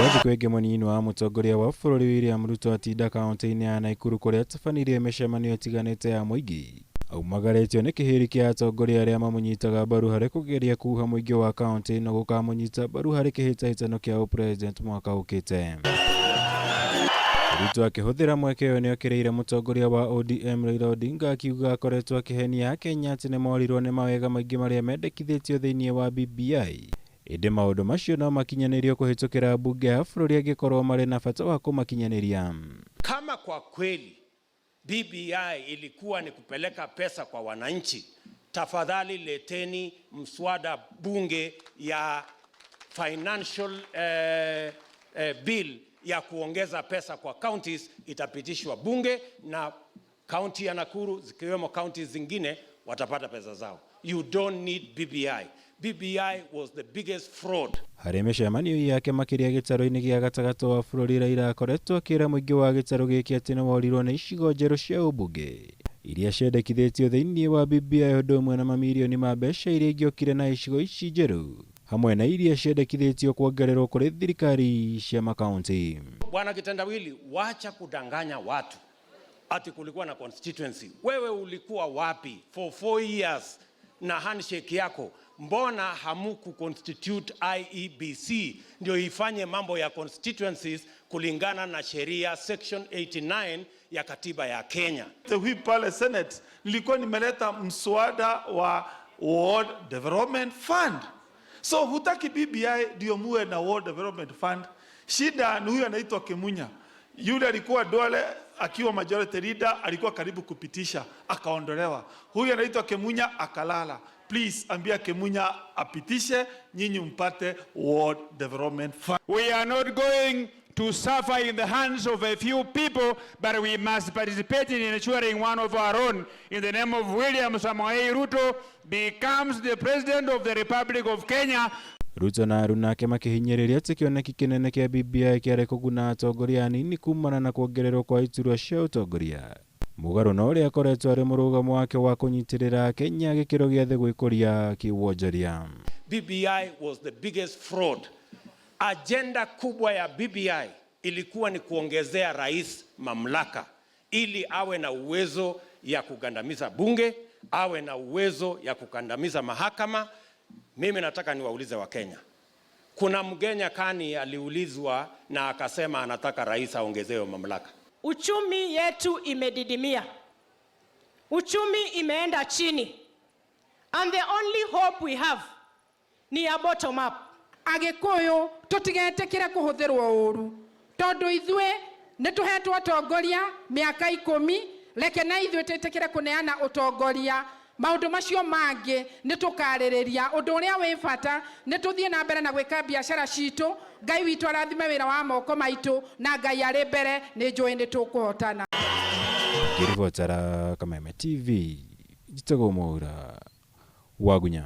Gwa thikũ ĩngĩ mũnini wa mũtongoria wa bũrũri William Ruto atinda kaunti-inĩ ya Naikuru kũrĩa atabanirie mĩcemanio ĩtiganĩte ya mũingĩ. Aumagarĩtio nĩ kĩhĩri kĩa atongoria arĩa mamũnyitaga mbaru harĩ kũgeria kuha mũingĩ wa kaunti ĩno gũkamũnyita mbaru harĩ kĩhĩtahĩtano kĩa ũpresident mwaka ũkĩte. Ruto akĩhũthĩra mweke ũyũ nĩokĩrĩire mũtongoria wa ODM Raila Odinga akiuga akoretwo akĩhenia Akenya atĩ nĩmorirwo nĩ mawega maingĩ marĩa mendekithĩtio thĩinĩ wa BBI ĩndĩ maũndũ macio no makinyanĩrio kũhĩtũkĩra mbunge ya bũrũri angĩkorwo marĩ na bata wa kũmakinyanĩria. Kama kwa kweli BBI ilikuwa ni kupeleka pesa kwa wananchi, tafadhali leteni mswada bunge ya financial bill ya kuongeza pesa kwa counties, itapitishwa bunge na kaunti ya Nakuru zikiwemo counties zingine watapata pesa zao. You don't need BBI. BBI was the biggest fraud. Harĩ mĩcemanio yake makĩria gĩtarũ-inĩ gĩa gatagatĩ wa bũrũri, Raila akoretwo akĩra mũingĩ wa gĩtarũ gĩkĩ atĩ nĩworirwo nĩ icigo njerũ cia ũmbunge iria ciendekithĩtio thĩinĩ wa BBI ũndũ ũmwe na mamirioni ma mbeca iria ingĩokire na icigo ici njerũ hamwe na iria ciendekithĩtio kuongererwo kũrĩ thirikari cia makaunti. Bwana Kitendawili, wacha kudanganya watu ati kulikuwa na constituency. Wewe ulikuwa wapi for 4 years na handshake yako? Mbona hamuku constitute IEBC ndio ifanye mambo ya constituencies kulingana na sheria section 89 ya katiba ya Kenya? The whip pale Senate nilikuwa nimeleta mswada wa Ward Development Fund. So hutaki BBI ndio muwe na Ward Development Fund. Shida ni huyu anaitwa Kimunya. Yule alikuwa Duale akiwa majority leader, alikuwa karibu kupitisha, akaondolewa. Huyu anaitwa Kimunya akalala. Please ambia Kimunya apitishe, nyinyi mpate Ward Development Fund. We are not going to suffer in the hands of a few people, but we must participate in ensuring one of our own, in the name of William Samoei Ruto, becomes the President of the Republic of Kenya. Ruto na aruna ake makĩhinyĩrĩria atĩ kĩoneki kĩnene kĩa BBI kĩarĩ kũguna atongoria anini kumana na kuongererwo kwa iturwa cia ũtongoria mũgarũ na ũrĩa akoretwo arĩ mũrũgamo wake wa kũnyitĩrĩra Kenya gĩkĩro gĩa thĩ gwĩkũria kĩwonjoria. BBI was the biggest fraud. Agenda kubwa ya BBI ilikuwa ni kuongezea rais mamlaka ili awe na uwezo ya kugandamiza bunge, awe na uwezo ya kukandamiza mahakama. Mimi nataka niwaulize Wakenya, kuna Mkenya kani aliulizwa na akasema anataka rais aongezewe mamlaka? Uchumi yetu imedidimia, uchumi imeenda chini, and the only hope we have ni ya bottom up. Agikuyu tutigetikire kuhuthirwo uru tondu ithuĩ nĩ tũhetwo ũtongoria mĩaka 10, reke na ithuĩ twĩtĩkĩre kũneana ũtongoria. Maũndũ macio mangĩ nĩ tũkarĩrĩria. Ũndũ ũrĩa wĩ bata nĩ tũthiĩ na mbere na gwĩka biacara citũ. Ngai witũ arathime wĩra wa moko maitũ na Ngai arĩ mbere, nĩ njũĩ nĩ tũkũhotana. Ngĩribotera Kameme TV, njĩtagwo Mwaura Wagunya.